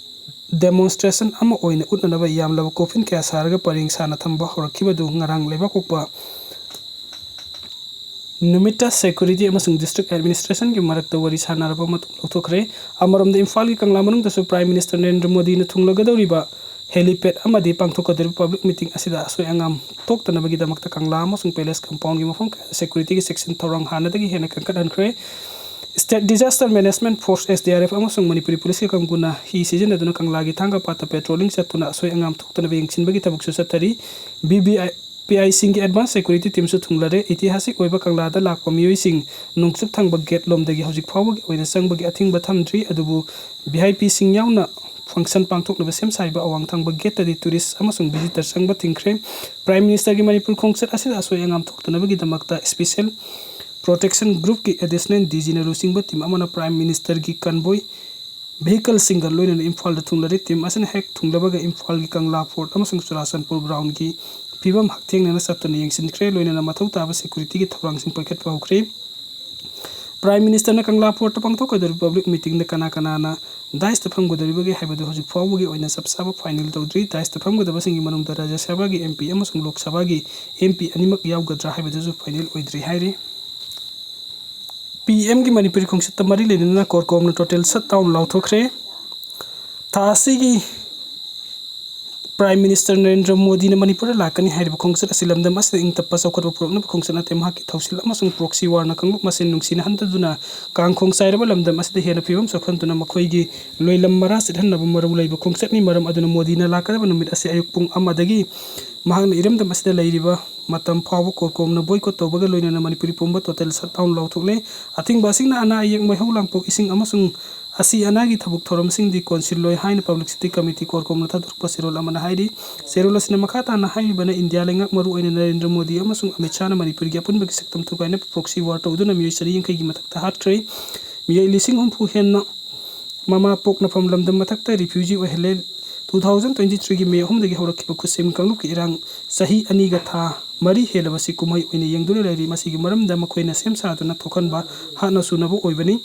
ꯗꯦꯃꯣꯟꯁꯇ꯭ꯔꯦꯁꯟ ꯑꯃ ꯑꯣꯏꯅ ꯎꯠꯅꯅꯕ ꯌꯥꯝꯂꯕ ꯀꯣꯐꯤꯟ ꯀꯌꯥ ꯁꯥꯔꯒ ꯄꯔꯦꯡ ꯁꯥꯅ ꯊꯝꯕ ꯍꯧꯔꯛꯈꯤꯕꯗꯨ ꯉꯔꯥꯡ ꯂꯩꯕꯥꯛꯄꯣꯛꯄ ꯅꯨꯃꯤꯠꯇ ꯁꯦꯀ꯭ꯌꯨꯔꯤꯇꯤ ꯑꯃꯁꯨꯡ ꯗꯤꯁꯇ꯭ꯔꯤꯛ ꯑꯦꯗꯃꯤꯅꯤꯁꯇ꯭ꯔꯦꯁꯟꯒꯤ ꯃꯔꯛꯇ ꯋꯥꯔꯤ ꯁꯥꯟꯅꯔꯕ ꯃꯇꯨꯡ ꯂꯧꯊꯣꯛꯈ꯭ꯔꯦ꯫ ꯑꯃꯔꯣꯝꯗ ꯏꯝꯐꯥꯜꯒꯤ ꯀꯪꯂꯥ ꯃꯅꯨꯡꯗꯁꯨ ꯄ꯭ꯔꯥꯏꯝ ꯃꯤꯅꯤꯁꯇꯔ ꯅꯔꯦꯟꯗ꯭ꯔ ꯃꯣꯗꯤꯅ ꯊꯨꯡꯂꯒꯗꯧꯔꯤꯕ ꯍꯦꯂꯤꯄꯦꯗ ꯑꯃꯗꯤ ꯄꯥꯡꯊꯣꯛꯀꯗꯧꯔꯤꯕ ꯄꯕ꯭ꯂꯤꯛ ꯃꯤꯇꯤꯡ ꯑꯁꯤꯗ ꯑꯁꯣꯏ ꯑꯉꯥꯝ ꯊꯣꯛꯇꯅꯕꯒꯤꯗꯃꯛꯇ ꯀꯪꯂꯥ ꯑꯃꯁꯨꯡ ꯄꯦꯂꯦꯁ ꯀꯝꯄꯥꯎꯟꯒꯤ ꯃꯐꯝ ꯀꯌꯥꯗ ꯁꯦꯀ꯭ꯌꯨꯔꯤꯇꯤꯒꯤ ꯆꯦꯛꯁꯤꯟ ꯊꯧꯔꯥꯡ ꯍꯥꯟꯅꯗꯒꯤ ꯍꯦꯟꯅ ꯀꯟꯈꯠꯍꯟꯈ꯭ꯔꯦ꯫ State disaster management force, S D R F, ꯑꯃꯁꯨꯡ ꯃꯅꯤꯄꯨꯔꯤ ꯄꯨꯂꯤꯁꯀꯤ ꯀꯥꯡꯕꯨꯅ ꯍꯤ ꯁꯤꯖꯤꯟꯅꯗꯨꯅ ꯀꯪꯂꯥꯒꯤ ꯊꯥꯡꯒ ꯄꯥꯠꯇ ꯄꯦꯇ꯭ꯔꯣꯂꯤꯡ ꯆꯠꯇꯨꯅ ꯑꯁꯣꯏ ꯑꯉꯥꯝ ꯊꯣꯛꯇꯅꯕ ꯌꯦꯡꯁꯤꯟꯕꯒꯤ ꯊꯕꯛꯁꯨ ꯆꯠꯊꯔꯤ꯫ ꯚꯤ ꯚꯤ ꯑꯥꯏ ꯄꯤ ꯑꯥꯏꯁꯤꯡꯒꯤ ꯑꯦꯗꯚꯥꯟꯁ ꯁꯦꯀ꯭ꯌꯨꯔꯤꯇꯤ ꯇꯤꯝꯁꯨ ꯊꯨꯡꯂꯔꯦ꯫ ꯏꯇꯤꯍꯥꯁꯤꯛ ꯑꯣꯏꯕ ꯀꯪꯂꯥꯗ ꯂꯥꯛꯄ ꯃꯤꯑꯣꯏꯁꯤꯡ ꯅꯣꯡꯆꯨꯞ ꯊꯪꯕ ꯒꯦꯠ ꯂꯣꯝꯗꯒꯤ ꯍꯧꯖꯤꯛ ꯐꯥꯎꯕꯒꯤ ꯑꯣꯏꯅ ꯆꯪꯕꯒꯤ ꯑꯊꯤꯡꯕ ꯊꯝꯗ꯭ꯔꯤ, ꯑꯗꯨꯕꯨ ꯚꯤ ꯑꯥꯏ ꯄꯤꯁꯤꯡ ꯌꯥꯎꯅ ꯐꯪꯁꯟ ꯄꯥꯡꯊꯣꯛꯅꯕ ꯁꯦꯝ ꯁꯥꯔꯤꯕ ꯑꯋꯥꯡ ꯊꯪꯕ ꯒꯦꯠꯇꯗꯤ ꯇꯨꯔꯤꯁ ꯑꯃꯁꯨꯡ ꯚꯤꯖꯤꯇꯔ ꯆꯪꯕ ꯊꯤꯡꯈ꯭ꯔꯦ꯫ ꯄ꯭ꯔꯥꯏꯝ ꯃꯤꯅꯤꯁꯇꯔꯒꯤ ꯃꯅꯤꯄꯨꯔ ꯈꯣꯡꯆꯠ ꯑꯁꯤꯗ ꯑꯁꯣꯏ ꯑꯉꯥꯝ ꯊꯣꯛꯇꯅꯕꯒꯤꯗꯃꯛꯇ ꯁ꯭ꯄꯦꯁꯦꯜ ꯄ꯭ꯔꯣꯇꯦꯛꯁꯟ ꯒ꯭ꯔꯨꯞꯀꯤ ꯑꯦꯗꯤꯁꯅꯦꯜ ꯗꯤ ꯖꯤꯅ ꯂꯨꯆꯤꯡꯕ ꯇꯤꯝ ꯑꯃꯅ ꯄ꯭ꯔꯥꯏꯝ ꯃꯤꯅꯤꯁꯇꯔꯒꯤ ꯀꯟꯚꯣꯏ ꯚꯤꯍꯤꯀꯜꯁꯤꯡꯒ ꯂꯣꯏꯅꯅ ꯏꯝꯐꯥꯜꯗ ꯊꯨꯡꯂꯔꯦ꯫ ꯇꯤꯝ ꯑꯁꯤꯅ ꯍꯦꯛ ꯊꯨꯡꯂꯕꯒ ꯏꯝꯐꯥꯜꯒꯤ ꯀꯪꯂꯥ ꯐꯣꯔꯠ ꯑꯃꯁꯨꯡ ꯆꯨꯔꯥꯆꯥꯟꯄꯨꯔ ꯒ꯭ꯔꯥꯎꯟꯒꯤ ꯐꯤꯕꯝ ꯍꯛꯊꯦꯡꯅꯅ ꯆꯠꯇꯨꯅ ꯌꯦꯡꯁꯤꯟꯈ꯭ꯔꯦ, ꯂꯣꯏꯅꯅ ꯃꯊꯧ ꯇꯥꯕ ꯁꯦꯀ꯭ꯌꯨꯔꯤꯇꯤꯒꯤ ꯊꯧꯔꯥꯡꯁꯤꯡ ꯄꯥꯏꯈꯠꯄ ꯍꯧꯈ꯭ꯔꯦ꯫ ꯄ꯭ꯔꯥꯏꯝ ꯃꯤꯅꯤꯁꯇꯔꯅ ꯀꯪꯂꯥ ꯐꯣꯔꯠꯇ ꯄꯥꯡꯊꯣꯛꯀꯗꯧꯔꯤꯕ ꯄꯕ꯭ꯂꯤꯛ ꯃꯤꯇꯤꯡꯗ ꯀꯅꯥ ꯀꯅꯥꯅ ꯗꯥꯏꯁꯇ ꯐꯝꯒꯗꯧꯔꯤꯕꯒꯦ ꯍꯥꯏꯕꯗꯨ ꯍꯧꯖꯤꯛ ꯐꯥꯎꯕꯒꯤ ꯑꯣꯏꯅ ꯆꯞ ꯆꯥꯕ ꯐꯥꯏꯅꯦꯜ ꯇꯧꯗ꯭ꯔꯤ꯫ ꯗꯥꯏꯁꯇ ꯐꯝꯒꯗꯕꯁꯤꯡꯒꯤ ꯃꯅꯨꯡꯗ ꯔꯥꯖ꯭ꯌ ꯁꯚꯥꯒꯤ ꯑꯦꯝ ꯄꯤ ꯑꯃꯁꯨꯡ ꯂꯣꯛ ꯁꯚꯥꯒꯤ ꯑꯦꯝ ꯄꯤ ꯑꯅꯤꯃꯛ ꯌꯥꯎꯒꯗ꯭ꯔꯥ ꯍꯥꯏꯕꯗꯨꯁꯨ ꯐꯥꯏꯅꯦꯜ ꯑꯣꯏꯗ꯭ꯔꯤ ꯍꯥꯏꯔꯤ꯫ ꯄꯤ ꯑꯦꯝꯒꯤ ꯃꯅꯤꯄꯨꯔꯤ ꯈꯣꯡꯆꯠꯇ ꯃꯔꯤ ꯂꯩꯅꯅ ꯀꯣꯔꯀꯣꯝꯅ ꯇꯣꯇꯦꯜ ꯁꯠ ꯗꯥꯎꯟ ꯂꯥꯎꯊꯣꯛꯈ꯭ꯔꯦ꯫ ꯊꯥ ꯑꯁꯤꯒꯤ ꯄ꯭ꯔꯥꯏꯝ ꯃꯤꯅꯤꯁꯇꯔ ꯅꯔꯦꯟꯗ꯭ꯔ ꯃꯣꯗꯤꯅ ꯃꯅꯤꯄꯨꯔꯗ ꯂꯥꯛꯀꯅꯤ ꯍꯥꯏꯔꯤꯕ ꯈꯣꯡꯆꯠ ꯑꯁꯤ ꯂꯝꯗꯝ ꯑꯁꯤꯗ ꯏꯪ ꯇꯞꯄ ꯆꯥꯎꯈꯠꯄ ꯄꯨꯔꯛꯅꯕ ꯈꯣꯡꯆꯠ ꯅꯠꯇꯦ꯫ ꯃꯍꯥꯛꯀꯤ ꯊꯧꯁꯤꯜ ꯑꯃꯁꯨꯡ ꯄ꯭ꯔꯣꯛꯁꯤ ꯋꯥꯔꯅ ꯀꯥꯡꯂꯨꯞ ꯃꯁꯦꯟ ꯅꯨꯡꯁꯤꯅꯍꯟꯗꯗꯨꯅ ꯀꯥꯡ ꯈꯣꯡ ꯆꯥꯏꯔꯕ ꯂꯝꯗꯝ ꯑꯁꯤꯗ ꯍꯦꯟꯅ ꯐꯤꯕꯝ ꯁꯣꯛꯍꯟꯗꯨꯅ ꯃꯈꯣꯏꯒꯤ ꯂꯣꯏꯂꯝ ꯃꯔꯥ ꯆꯤꯠꯍꯟꯅꯕ ꯃꯔꯨ ꯂꯩꯕ ꯈꯣꯡꯆꯠꯅꯤ꯫ ꯃꯔꯝ ꯑꯗꯨꯅ ꯃꯣꯗꯤꯅ ꯂꯥꯛꯀꯗꯕ ꯅꯨꯃꯤꯠ ꯑꯁꯤ ꯑꯌꯨꯛ ꯄꯨꯡ ꯑꯃꯗꯒꯤ ꯃꯍꯥꯛꯅ ꯏꯔꯝꯗꯝ ꯑꯁꯤꯗ ꯂꯩꯔꯤꯕ ꯃꯇꯝ ꯐꯥꯎꯕ ꯀꯣꯔꯀꯣꯝꯅ ꯕꯣꯏꯀꯣꯠ ꯇꯧꯕꯒ ꯂꯣꯏꯅꯅ ꯃꯅꯤꯄꯨꯔꯤ ꯄꯨꯝꯕ ꯇꯣꯇꯦꯜ ꯁꯠ ꯗꯥꯎꯟ ꯂꯥꯎꯊꯣꯛꯂꯦ꯫ ꯑꯊꯤꯡꯕ ꯑꯁꯤꯅ ꯑꯅꯥ ꯑꯌꯦꯛ, ꯃꯩꯍꯧ ꯂꯥꯡꯄꯣꯛ, ꯏꯁꯤꯡ ꯑꯃꯁꯨꯡ ꯑꯁꯤ ꯑꯅꯥꯒꯤ ꯊꯕꯛ ꯊꯧꯔꯝꯁꯤꯡꯗꯤ ꯀꯣꯟꯁꯤꯜꯂꯣꯏ ꯍꯥꯏꯅ Publicity Committee ꯀꯣꯔꯀꯣꯝꯅ ꯊꯥꯗꯣꯔꯛꯄ ꯆꯦꯔꯣꯜ ꯑꯃꯅ ꯍꯥꯏꯔꯤ꯫ ꯆꯦꯔꯣꯜ ꯑꯁꯤꯅ ꯃꯈꯥ ꯇꯥꯅ ꯍꯥꯏꯔꯤꯕꯅ, ꯏꯟꯗꯤꯌꯥ ꯂꯩꯉꯥꯛ ꯃꯔꯨ ꯑꯣꯏꯅ ꯅꯔꯦꯟꯗ꯭ꯔ ꯃꯣꯗꯤ ꯑꯃꯁꯨꯡ ꯑꯃꯤꯠ ꯁꯥꯍꯅ ꯃꯅꯤꯄꯨꯔꯒꯤ ꯑꯄꯨꯟꯕꯒꯤ ꯁꯛꯇꯝ ꯊꯨꯒꯥꯏꯅꯕ proxy war ꯇꯧꯗꯨꯅ ꯃꯤꯑꯣꯏ ꯆꯅꯤ ꯌꯥꯡꯈꯩꯒꯤ ꯃꯊꯛꯇ ꯍꯥꯠꯈ꯭ꯔꯦ꯫ ꯃꯤꯑꯣꯏ ꯂꯤꯁꯤꯡ ꯍꯨꯝꯐꯨ ꯍꯦꯟꯅ ꯃꯃꯥ ꯄꯣꯛꯅꯐꯝ ꯂꯝꯗꯝ ꯃꯊꯛꯇ refugee ꯑꯣꯏꯍꯜꯂꯦ꯫ Two thousand twenty threeꯒꯤ May ꯑꯍꯨꯝꯗꯒꯤ ꯍꯧꯔꯛꯈꯤꯕ ꯈꯨꯠꯁꯦꯝ ꯀꯥꯡꯂꯨꯞꯀꯤ ꯏꯔꯥꯡ ꯆꯍꯤ ꯑꯅꯤꯒ ꯊꯥ ꯃꯔꯤ ꯍꯦꯜꯂꯕꯁꯤ ꯀꯨꯝꯍꯩ ꯑꯣꯏꯅ ꯌꯦꯡꯗꯨꯅ ꯂꯩꯔꯤ꯫ ꯃꯁꯤꯒꯤ ꯃꯔꯝꯗ ꯃꯈꯣꯏꯅ ꯁꯦꯝ ꯁꯥꯗꯨꯅ ꯊꯣꯛꯍꯟꯕ ꯍꯥꯠꯅ ꯁꯨꯅꯕ ꯑꯣꯏꯕꯅꯤ꯫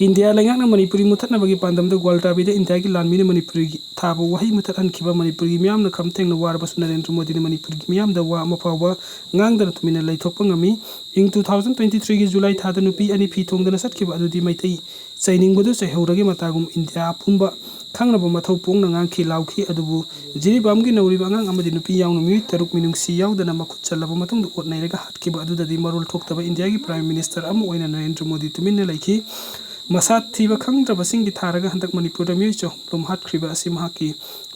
ꯏꯟꯗꯤꯌꯥ ꯂꯩꯉꯥꯛꯅ ꯃꯅꯤꯄꯨꯔꯤ ꯃꯨꯠꯊꯠꯅꯕꯒꯤ ꯄꯥꯟꯗꯝꯗ ꯒ꯭ꯋꯥꯜꯇꯥꯕꯤꯗ ꯏꯟꯗꯤꯌꯥꯒꯤ ꯂꯥꯟꯃꯤꯅ ꯃꯅꯤꯄꯨꯔꯤꯒꯤ ꯊꯥꯕ ꯋꯥꯍꯩ ꯃꯨꯠꯊꯠꯍꯟꯈꯤꯕ꯫ ꯃꯅꯤꯄꯨꯔꯒꯤ ꯃꯤꯌꯥꯝꯅ ꯈꯝ ꯊꯦꯡꯅ ꯋꯥꯔꯕꯁꯨ ꯅꯔꯦꯟꯗ꯭ꯔ ꯃꯣꯗꯤꯅ ꯃꯅꯤꯄꯨꯔꯒꯤ ꯃꯤꯌꯥꯝꯗ ꯋꯥ ꯑꯃ ꯐꯥꯎꯕ ꯉꯥꯡꯗꯅ ꯇꯨꯃꯤꯟꯅ ꯂꯩꯊꯣꯛꯄ ꯉꯝꯃꯤ꯫ ꯏꯪ two thousand twenty threeꯒꯤ July ꯊꯥꯗ ꯅꯨꯄꯤ ꯑꯅꯤ ꯐꯤ ꯊꯣꯡꯗꯅ ꯆꯠꯈꯤꯕ ꯑꯗꯨꯗꯤ ꯃꯩꯇꯩ ꯆꯩꯅꯤꯡꯕꯗꯨ ꯆꯩꯍꯧꯔꯒꯦ ꯃꯇꯥꯒꯨꯝ ꯏꯟꯗꯤꯌꯥ ꯄꯨꯝꯕ ꯈꯪꯅꯕ ꯃꯊꯧ ꯄꯣꯛꯅ ꯉꯥꯡꯈꯤ ꯂꯥꯎꯈꯤ꯫ ꯑꯗꯨꯕꯨ ꯖꯤꯔꯤꯕꯥꯝꯒꯤ ꯅꯧꯔꯤꯕ ꯑꯉꯥꯡ ꯑꯃꯗꯤ ꯅꯨꯄꯤ ꯌꯥꯎꯅ ꯃꯤꯑꯣꯏ ꯇꯔꯨꯛ ꯃꯤꯅꯨꯡꯁꯤ ꯌꯥꯎꯗꯅ ꯃꯈꯨꯠ ꯆꯜꯂꯕ ꯃꯇꯨꯡꯗ ꯑꯣꯠ ꯅꯩꯔꯒ ꯍꯥꯠꯈꯤꯕ ꯑꯗꯨꯗꯗꯤ ꯃꯔꯣꯜ ꯊꯣꯛꯇꯕ ꯏꯟꯗꯤꯌꯥꯒꯤ Prime Minister ꯑꯃ ꯑꯣꯏꯅ ꯅꯔꯦꯟꯗ꯭ꯔ ꯃꯣꯗꯤ ꯇꯨꯃꯤꯟꯅ ꯂꯩꯈꯤ꯫ ꯃꯁꯥ ꯊꯤꯕ ꯈꯪꯗ꯭ꯔꯕꯁꯤꯡꯒꯤ ꯊꯥꯔꯒ ꯍꯟꯗꯛ ꯃꯅꯤꯄꯨꯔꯗ ꯃꯤꯑꯣꯏ ꯆꯍꯨꯝ ꯂꯣꯝ ꯍꯥꯠꯈ꯭ꯔꯤꯕ ꯑꯁꯤ ꯃꯍꯥꯛꯀꯤ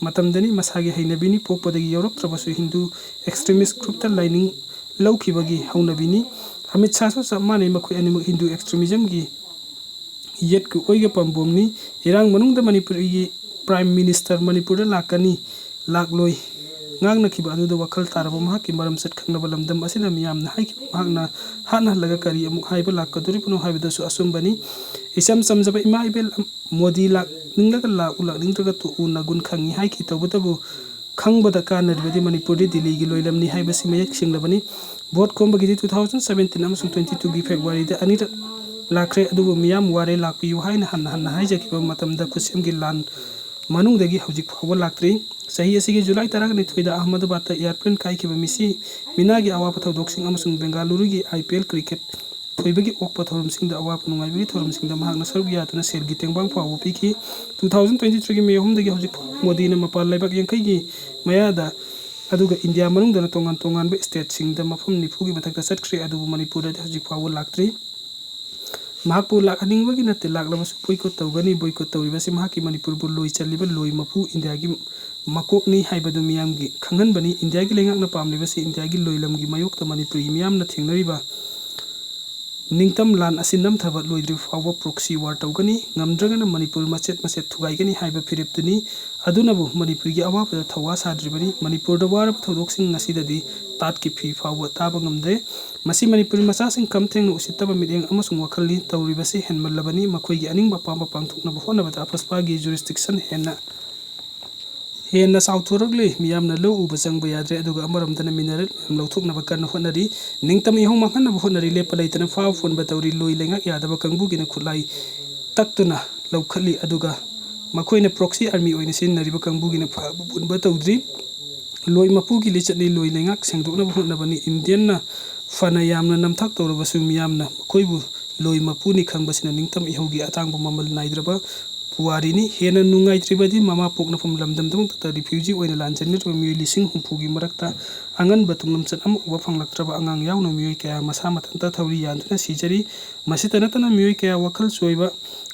ꯃꯇꯝꯗꯅꯤ꯫ ꯃꯁꯥꯒꯤ ꯍꯩꯅꯕꯤꯅꯤ꯫ ꯄꯣꯛꯄꯗꯒꯤ ꯌꯥꯎꯔꯛꯇ꯭ꯔꯕꯁꯨ ꯍꯤꯟꯗꯨ extremist groupꯇ ꯂꯥꯏꯅꯤꯡ ꯂꯧꯈꯤꯕꯒꯤ ꯍꯧꯅꯕꯤꯅꯤ꯫ ꯑꯃꯤꯠ ꯁꯥꯍꯁꯨ ꯆꯞ ꯃꯥꯟꯅꯩ꯫ ꯃꯈꯣꯏ ꯑꯅꯤꯃꯛ ꯍꯤꯟꯗꯨ extremismꯒꯤ ꯌꯦꯠꯀꯤ ꯑꯣꯏꯒ ꯄꯥꯝꯕꯣꯝꯅꯤ꯫ ꯏꯔꯥꯡ ꯃꯅꯨꯡꯗ ꯃꯅꯤꯄꯨꯔꯒꯤ Prime Minister ꯃꯅꯤꯄꯨꯔꯗ ꯂꯥꯛꯀꯅꯤ, ꯂꯥꯛꯂꯣꯏ ꯉꯥꯡꯅꯈꯤꯕ ꯑꯗꯨꯗ ꯋꯥꯈꯜ ꯇꯥꯔꯕ ꯃꯍꯥꯛꯀꯤ ꯃꯔꯝꯆꯠ ꯈꯪꯂꯕ ꯂꯝꯗꯝ ꯑꯁꯤꯅ ꯃꯤꯌꯥꯝꯅ ꯍꯥꯏꯈꯤꯕ ꯃꯍꯥꯛꯅ ꯍꯥꯠꯅꯍꯜꯂꯒ ꯀꯔꯤ ꯑꯃꯨꯛ ꯍꯥꯏꯕ ꯂꯥꯛꯀꯗꯣꯔꯤꯕꯅꯣ ꯍꯥꯏꯕꯗꯨꯁꯨ ꯑꯆꯨꯝꯕꯅꯤ꯫ ꯏꯆꯝ ꯆꯝꯖꯕ ꯏꯃꯥ ꯏꯕꯦꯜ ꯃꯣꯗꯤ ꯂꯥꯛꯅꯤꯡꯂꯒ ꯂꯥꯛꯎ, ꯂꯥꯛꯅꯤꯡꯗ꯭ꯔꯒ ꯇꯣꯛꯎ, ꯅꯒꯨꯟ ꯈꯪꯉꯤ ꯍꯥꯏꯈꯤ꯫ ꯇꯧꯕꯇꯕꯨ ꯈꯪꯕꯗ ꯀꯥꯟꯅꯔꯤꯕꯗꯤ ꯃꯅꯤꯄꯨꯔꯗꯤ ꯗꯤꯜꯂꯤꯒꯤ ꯂꯣꯏꯂꯝꯅꯤ ꯍꯥꯏꯕꯁꯤ ꯃꯌꯦꯛ ꯁꯦꯡꯂꯕꯅꯤ꯫ ꯚꯣꯠ ꯈꯣꯝꯕꯒꯤꯗꯤ two thousand seventeen ꯑꯃꯁꯨꯡ twenty twoꯒꯤ Februaryꯗ ꯑꯅꯤꯔꯛ ꯂꯥꯛꯈ꯭ꯔꯦ, ꯑꯗꯨꯕꯨ ꯃꯤꯌꯥꯝ ꯋꯥꯔꯦ, ꯂꯥꯛꯄꯤꯌꯨ ꯍꯥꯏꯅ ꯍꯟꯅ ꯍꯟꯅ ꯍꯥꯏꯖꯈꯤꯕ ꯃꯇꯝꯗ ꯈꯨꯠꯁꯦꯝꯒꯤ ꯂꯥꯟ ꯃꯅꯨꯡꯗꯒꯤ ꯍꯧꯖꯤꯛ ꯐꯥꯎꯕ ꯂꯥꯛꯇ꯭ꯔꯤ꯫ ꯆꯍꯤ ꯑꯁꯤꯒꯤ July ꯇꯔꯥꯅꯤꯊꯣꯏꯗ ꯑꯍꯃꯗꯕꯥꯗꯇ airplane ꯀꯥꯏꯈꯤꯕ ꯃꯤꯁꯤ ꯃꯤꯅꯥꯒꯤ ꯑꯋꯥꯕ ꯊꯧꯗꯣꯛꯁꯤꯡ ꯑꯃꯁꯨꯡ ꯕꯦꯡꯒꯥꯂꯨꯔꯨꯒꯤ IPL cricket ꯊꯣꯏꯕꯒꯤ ꯑꯣꯛꯄ ꯊꯧꯔꯝꯁꯤꯡꯗ ꯑꯋꯥꯕ ꯅꯨꯡꯉꯥꯏꯕꯒꯤ ꯊꯧꯔꯝꯁꯤꯡꯗ ꯃꯍꯥꯛꯅ ꯁꯔꯨꯛ ꯌꯥꯗꯨꯅ ꯁꯦꯜꯒꯤ ꯇꯦꯡꯕꯥꯡ ꯐꯥꯎꯕ ꯄꯤꯈꯤ꯫ Two thousand twenty threeꯒꯤ May ꯑꯍꯨꯝꯗꯒꯤ ꯍꯧꯖꯤꯛ ꯐꯥꯎꯕ ꯃꯣꯗꯤꯅ ꯃꯄꯥꯟ ꯂꯩꯕꯥꯛ ꯌꯥꯡꯈꯩꯒꯤ ꯃꯌꯥꯗ, ꯑꯗꯨꯒ ꯏꯟꯗꯤꯌꯥ ꯃꯅꯨꯡꯗꯅ ꯇꯣꯉꯥꯟ ꯇꯣꯉꯥꯟꯕ stateꯁꯤꯡꯗ ꯃꯐꯝ ꯅꯤꯐꯨꯒꯤ ꯃꯊꯛꯇ ꯆꯠꯈ꯭ꯔꯦ, ꯑꯗꯨꯕꯨ ꯃꯅꯤꯄꯨꯔꯗꯗꯤ ꯍꯧꯖꯤꯛ ꯐꯥꯎꯕ ꯂꯥꯛꯇ꯭ꯔꯤ꯫ ꯃꯍꯥꯛꯄꯨ ꯂꯥꯛꯍꯟꯅꯤꯡꯕꯒꯤ ꯅꯠꯇꯦ, ꯂꯥꯛꯂꯕꯁꯨ boycott ꯇꯧꯒꯅꯤ꯫ Boycott ꯇꯧꯔꯤꯕꯁꯤ ꯃꯍꯥꯛꯀꯤ ꯃꯅꯤꯄꯨꯔꯕꯨ ꯂꯣꯏ ꯆꯜꯂꯤꯕ ꯂꯣꯏ ꯃꯄꯨ ꯏꯟꯗꯤꯌꯥꯒꯤ ꯃꯀꯣꯛꯅꯤ ꯍꯥꯏꯕꯗꯨ ꯃꯤꯌꯥꯝꯒꯤ ꯈꯪꯍꯟꯕꯅꯤ꯫ ꯏꯟꯗꯤꯌꯥꯒꯤ ꯂꯩꯉꯥꯛꯅ ꯄꯥꯝꯂꯤꯕꯁꯤ ꯏꯟꯗꯤꯌꯥꯒꯤ ꯂꯣꯏꯂꯝꯒꯤ ꯃꯥꯌꯣꯛꯇ ꯃꯅꯤꯄꯨꯔꯒꯤ ꯃꯤꯌꯥꯝꯅ ꯊꯦꯡꯅꯔꯤꯕ ꯅꯤꯡꯇꯝ ꯂꯥꯟ ꯑꯁꯤ ꯅꯝꯊꯕ ꯂꯣꯏꯗ꯭ꯔꯤꯕ ꯐꯥꯎꯕ proxy war ꯇꯧꯒꯅꯤ, ꯉꯝꯗ꯭ꯔꯒꯅ ꯃꯅꯤꯄꯨꯔ ꯃꯆꯦꯠ ꯃꯆꯦꯠ ꯊꯨꯒꯥꯏꯒꯅꯤ ꯍꯥꯏꯕ ꯐꯤꯔꯦꯞꯇꯨꯅꯤ꯫ ꯑꯗꯨꯅꯕꯨ ꯃꯅꯤꯄꯨꯔꯒꯤ ꯑꯋꯥꯕꯗ ꯊꯧꯋꯥ ꯁꯥꯗ꯭ꯔꯤꯕꯅꯤ꯫ ꯃꯅꯤꯄꯨꯔꯗ ꯋꯥꯔꯕ ꯊꯧꯗꯣꯛꯁꯤꯡ ꯑꯁꯤꯗꯗꯤ ꯇꯥꯠꯀꯤ ꯐꯤ ꯐꯥꯎꯕ ꯇꯥꯕ ꯉꯝꯗꯦ꯫ ꯃꯁꯤ ꯃꯅꯤꯄꯨꯔꯤ ꯃꯆꯥꯁꯤꯡ ꯈꯝ ꯊꯦꯡꯅ ꯎꯁꯤꯠꯇꯕ ꯃꯤꯠꯌꯦꯡ ꯑꯃꯁꯨꯡ ꯋꯥꯈꯜꯅꯤ꯫ ꯇꯧꯔꯤꯕꯁꯤ ꯍꯦꯟꯃꯜꯂꯕꯅꯤ꯫ ꯃꯈꯣꯏꯒꯤ ꯑꯅꯤꯡꯕ ꯑꯄꯥꯝꯕ ꯄꯥꯡꯊꯣꯛꯅꯕ ꯍꯣꯠꯅꯕꯗ ꯑꯐꯁꯄꯥꯒꯤ jurisdiction ꯍꯦꯟꯅ ꯍꯦꯟꯅ ꯆꯥꯎꯊꯣꯔꯛꯂꯤ꯫ ꯃꯤꯌꯥꯝꯅ ꯂꯧ ꯎꯕ ꯆꯪꯕ ꯌꯥꯗ꯭ꯔꯦ, ꯑꯗꯨꯒ ꯑꯃꯔꯣꯝꯗꯅ mineral ꯃꯌꯥꯝ ꯂꯧꯊꯣꯛꯅꯕ ꯀꯟꯅ ꯍꯣꯠꯅꯔꯤ꯫ ꯅꯤꯡꯇꯝ ꯏꯍꯧ ꯃꯥꯡꯍꯟꯅꯕ ꯍꯣꯠꯅꯔꯤ꯫ ꯂꯦꯞꯄ ꯂꯩꯇꯅ ꯐꯥꯕ ꯐꯨꯟꯕ ꯇꯧꯔꯤ꯫ ꯂꯣꯏ ꯂꯩꯉꯥꯛ ꯌꯥꯗꯕ ꯀꯥꯡꯕꯨꯒꯤꯅ ꯈꯨꯠꯂꯥꯏ ꯇꯛꯇꯨꯅ ꯂꯧꯈꯠꯂꯤ, ꯑꯗꯨꯒ ꯃꯈꯣꯏꯅ proxy army ꯑꯣꯏꯅ ꯁꯤꯖꯤꯟꯅꯔꯤꯕ ꯀꯥꯡꯕꯨꯒꯤꯅ ꯐꯥꯕ ꯐꯨꯟꯕ ꯇꯧꯗ꯭ꯔꯤ꯫ ꯂꯣꯏ ꯃꯄꯨꯒꯤ ꯂꯤꯆꯠꯅꯤ꯫ ꯂꯣꯏ ꯂꯩꯉꯥꯛ ꯁꯦꯡꯗꯣꯛꯅꯕ ꯍꯣꯠꯅꯕꯅꯤ꯫ ꯏꯟꯗꯤꯌꯟꯅ ꯐꯅ ꯌꯥꯝꯅ ꯅꯝꯊꯥꯛ ꯇꯧꯔꯕꯁꯨ ꯃꯤꯌꯥꯝꯅ ꯃꯈꯣꯏꯕꯨ ꯂꯣꯏ ꯃꯄꯨꯅꯤ ꯈꯪꯕꯁꯤꯅ ꯅꯤꯡꯇꯝ ꯏꯍꯧꯒꯤ ꯑꯇꯥꯡꯕ ꯃꯃꯜ ꯅꯥꯏꯗ꯭ꯔꯕ ꯄꯨꯋꯥꯔꯤꯅꯤ꯫ ꯍꯦꯟꯅ ꯅꯨꯡꯉꯥꯏꯇ꯭ꯔꯤꯕꯗꯤ ꯃꯃꯥ ꯄꯣꯛꯅꯐꯝ ꯂꯝꯗꯝꯗꯃꯛꯇ refugee ꯑꯣꯏꯅ ꯂꯥꯟꯖꯦꯟꯅꯔꯤꯕ ꯃꯤꯑꯣꯏ ꯂꯤꯁꯤꯡ ꯍꯨꯝꯐꯨꯒꯤ ꯃꯔꯛꯇ ꯑꯉꯟꯕ ꯇꯨꯡꯂꯝꯆꯠ ꯑꯃ ꯎꯕ ꯐꯪꯂꯛꯇ꯭ꯔꯕ ꯑꯉꯥꯡ ꯌꯥꯎꯅ ꯃꯤꯑꯣꯏ ꯀꯌꯥ ꯃꯁꯥ ꯃꯊꯟꯇ ꯊꯧꯔꯤ ꯌꯥꯟꯗꯨꯅ ꯁꯤꯖꯔꯤ꯫ ꯃꯁꯤꯇ ꯅꯠꯇꯅ ꯃꯤꯑꯣꯏ ꯀꯌꯥ ꯋꯥꯈꯜ ꯆꯣꯏꯕ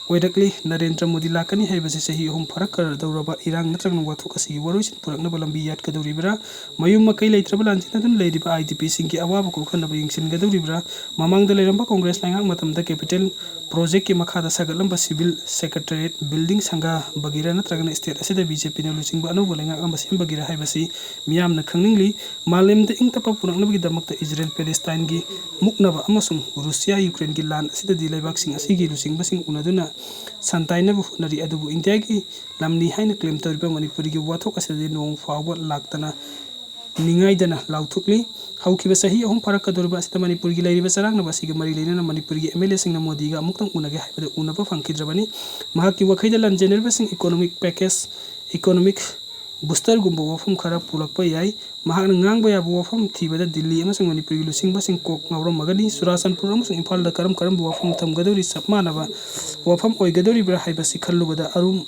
ꯑꯣꯏꯔꯛꯂꯤ꯫ ꯅꯔꯦꯟꯗ꯭ꯔ ꯃꯣꯗꯤ ꯂꯥꯛꯀꯅꯤ ꯍꯥꯏꯕꯁꯤ ꯆꯍꯤ ꯑꯍꯨꯝ ꯐꯥꯔꯛꯀꯗꯧꯔꯕ ꯏꯔꯥꯡ ꯅꯠꯇ꯭ꯔꯒꯅ ꯋꯥꯊꯣꯛ ꯑꯁꯤꯒꯤ ꯋꯥꯔꯣꯏꯁꯤꯟ ꯄꯨꯔꯛꯅꯕ ꯂꯝꯕꯤ ꯌꯥꯠꯀꯗꯧꯔꯤꯕ꯭ꯔꯥ? ꯃꯌꯨꯝ ꯃꯀꯩ ꯂꯩꯇ꯭ꯔꯕ ꯂꯥꯟꯖꯦꯟꯅꯗꯨꯅ ꯂꯩꯔꯤꯕ IDPꯁꯤꯡꯒꯤ ꯑꯋꯥꯕ ꯀꯣꯛꯍꯟꯅꯕ ꯌꯦꯡꯁꯤꯟꯒꯗꯧꯔꯤꯕ꯭ꯔꯥ? ꯃꯃꯥꯡꯗ ꯂꯩꯔꯝꯕ ꯀꯣꯡꯒ꯭ꯔꯦꯁ ꯂꯩꯉꯥꯛ ꯃꯇꯝꯗ capital projectꯀꯤ ꯃꯈꯥꯗ ꯁꯥꯒꯠꯂꯝꯕ civil secretariat building, ꯁꯪꯒꯥ ꯕꯒꯤꯔꯥ ꯅꯠꯇ꯭ꯔꯒꯅ state ꯑꯁꯤꯗ BJPꯅ ꯂꯨꯆꯤꯡꯕ ꯑꯅꯧꯕ ꯂꯩꯉꯥꯛ ꯑꯃ ꯁꯦꯝꯕꯒꯤꯔꯥ ꯍꯥꯏꯕꯁꯤ ꯃꯤꯌꯥꯝꯅ ꯈꯪꯅꯤꯡꯂꯤ꯫ ꯃꯥꯂꯦꯝꯗ ꯏꯪ ꯇꯞꯄ ꯄꯨꯔꯛꯅꯕꯒꯤꯗꯃꯛꯇ ꯏꯖꯔꯦꯜ ꯄꯦꯂꯦꯁꯇꯥꯏꯟꯒꯤ ꯃꯨꯛꯅꯕ ꯑꯃꯁꯨꯡ ꯔꯨꯁꯤꯌꯥ ꯌꯨꯀ꯭ꯔꯦꯟꯒꯤ ꯂꯥꯟ ꯑꯁꯤꯗꯗꯤ ꯂꯩꯕꯥꯛꯁꯤꯡ ꯑꯁꯤꯒꯤ ꯂꯨꯆꯤꯡꯕꯁꯤꯡ ꯎꯅꯗꯨꯅ ꯁꯟꯇꯥꯏꯅꯕ ꯍꯣꯠꯅꯔꯤ꯫ ꯑꯗꯨꯕꯨ ꯏꯟꯗꯤꯌꯥꯒꯤ ꯂꯝꯅꯤ ꯍꯥꯏꯅ claim ꯇꯧꯔꯤꯕ ꯃꯅꯤꯄꯨꯔꯒꯤ ꯋꯥꯊꯣꯛ ꯑꯁꯤꯗꯗꯤ ꯅꯣꯡ ꯐꯥꯎꯕ ꯂꯥꯛꯇꯅ ꯅꯤꯡꯉꯥꯏꯗꯅ ꯂꯥꯎꯊꯣꯛꯂꯤ꯫ ꯍꯧꯈꯤꯕ ꯆꯍꯤ ꯑꯍꯨꯝ ꯐꯥꯔꯛꯀꯗꯧꯔꯤꯕ ꯑꯁꯤꯗ ꯃꯅꯤꯄꯨꯔꯒꯤ ꯂꯩꯔꯤꯕ ꯆꯔꯥꯡꯅꯕ ꯑꯁꯤꯒ ꯃꯔꯤ ꯂꯩꯅꯅ ꯃꯅꯤꯄꯨꯔꯒꯤ MLAꯁꯤꯡꯅ ꯃꯣꯗꯤꯒ ꯑꯃꯨꯛꯇꯪ ꯎꯅꯒꯦ ꯍꯥꯏꯕꯗ ꯎꯅꯕ ꯐꯪꯈꯤꯗ꯭ꯔꯕꯅꯤ꯫ ꯃꯍꯥꯛꯀꯤ ꯋꯥꯈꯩꯗ ꯂꯥꯟꯖꯦꯟꯅꯔꯤꯕꯁꯤꯡ economic package, economic boosterꯒꯨꯝꯕ ꯋꯥꯐꯝ ꯈꯔ ꯄꯨꯔꯛꯄ ꯌꯥꯏ꯫ ꯃꯍꯥꯛꯅ ꯉꯥꯡꯕ ꯌꯥꯕ ꯋꯥꯐꯝ ꯊꯤꯕꯗ ꯗꯤꯜꯂꯤ ꯑꯃꯁꯨꯡ ꯃꯅꯤꯄꯨꯔꯒꯤ ꯂꯨꯆꯤꯡꯕꯁꯤꯡ ꯀꯣꯛ ꯉꯥꯎꯔꯝꯃꯒꯅꯤ꯫ ꯆꯨꯔꯥꯆꯥꯟꯄꯨꯔ ꯑꯃꯁꯨꯡ ꯏꯝꯐꯥꯜꯗ ꯀꯔꯝ ꯀꯔꯝꯕ ꯋꯥꯐꯝ ꯊꯝꯒꯗꯧꯔꯤ? ꯆꯞ ꯃꯥꯟꯅꯕ ꯋꯥꯐꯝ ꯑꯣꯏꯒꯗꯧꯔꯤꯕ꯭ꯔꯥ ꯍꯥꯏꯕꯁꯤ ꯈꯜꯂꯨꯕꯗ ꯑꯔꯨꯝ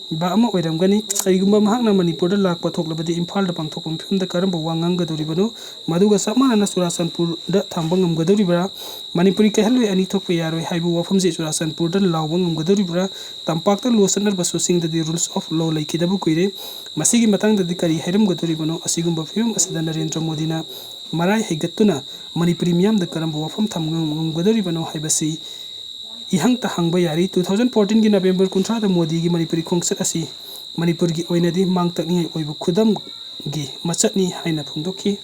ꯕ ꯑꯃ ꯑꯣꯏꯔꯝꯒꯅꯤ꯫ ꯀꯔꯤꯒꯨꯝꯕ ꯃꯍꯥꯛꯅ ꯃꯅꯤꯄꯨꯔꯗ ꯂꯥꯛꯄ ꯊꯣꯛꯂꯕꯗꯤ ꯏꯝꯐꯥꯜꯗ ꯄꯥꯡꯊꯣꯛꯄ ꯃꯤꯐꯝꯗ ꯀꯔꯝꯕ ꯋꯥ ꯉꯥꯡꯒꯗꯧꯔꯤꯕꯅꯣ? ꯃꯗꯨꯒ ꯆꯞ ꯃꯥꯟꯅꯅ ꯆꯨꯔꯥꯆꯥꯟꯄꯨꯔꯗ ꯊꯝꯕ ꯉꯝꯒꯗꯧꯔꯤꯕ꯭ꯔꯥ? ꯃꯅꯤꯄꯨꯔꯤ ꯀꯥꯏꯍꯜꯂꯣꯏ ꯑꯅꯤ ꯊꯣꯛꯄ ꯌꯥꯔꯣꯏ ꯍꯥꯏꯕ ꯋꯥꯐꯝꯁꯤ ꯆꯨꯔꯥꯆꯥꯟꯄꯨꯔꯗ ꯂꯥꯎꯕ ꯉꯝꯒꯗꯧꯔꯤꯕ꯭ꯔꯥ? ꯇꯝꯄꯥꯛꯇ ꯂꯣ ꯆꯠꯅꯔꯕꯁꯨ ꯆꯤꯡꯗꯗꯤ rules of law ꯂꯩꯈꯤꯗꯕ ꯀꯨꯏꯔꯦ꯫ ꯃꯁꯤꯒꯤ ꯃꯇꯥꯡꯗꯗꯤ ꯀꯔꯤ ꯍꯥꯏꯔꯝꯒꯗꯧꯔꯤꯕꯅꯣ? ꯑꯁꯤꯒꯨꯝꯕ ꯐꯤꯕꯝ ꯑꯁꯤꯗ ꯅꯔꯦꯟꯗ꯭ꯔ ꯃꯣꯗꯤꯅ ꯃꯔꯥꯏ ꯍꯩꯒꯠꯇꯨꯅ ꯃꯅꯤꯄꯨꯔꯤ ꯃꯤꯌꯥꯝꯗ ꯀꯔꯝꯕ ꯋꯥꯐꯝ ꯊꯝ ꯉꯝꯒꯗꯧꯔꯤꯕꯅꯣ ꯍꯥꯏꯕꯁꯤ ꯏꯍꯪꯇ ꯍꯪꯕ ꯌꯥꯔꯤ꯫ Two thousand fourteen ꯒꯤ November ꯀꯨꯟꯊ꯭ꯔꯥꯗ ꯃꯣꯗꯤꯒꯤ ꯃꯅꯤꯄꯨꯔꯤ ꯈꯣꯡꯆꯠ ꯑꯁꯤ ꯃꯅꯤꯄꯨꯔꯒꯤ ꯑꯣꯏꯅꯗꯤ ꯃꯥꯡ ꯇꯥꯛꯅꯤꯡꯉꯥꯏ ꯑꯣꯏꯕ ꯈꯨꯗꯝꯒꯤ ꯃꯆꯠꯅꯤ ꯍꯥꯏꯅ ꯐꯣꯡꯗꯣꯛꯈꯤ꯫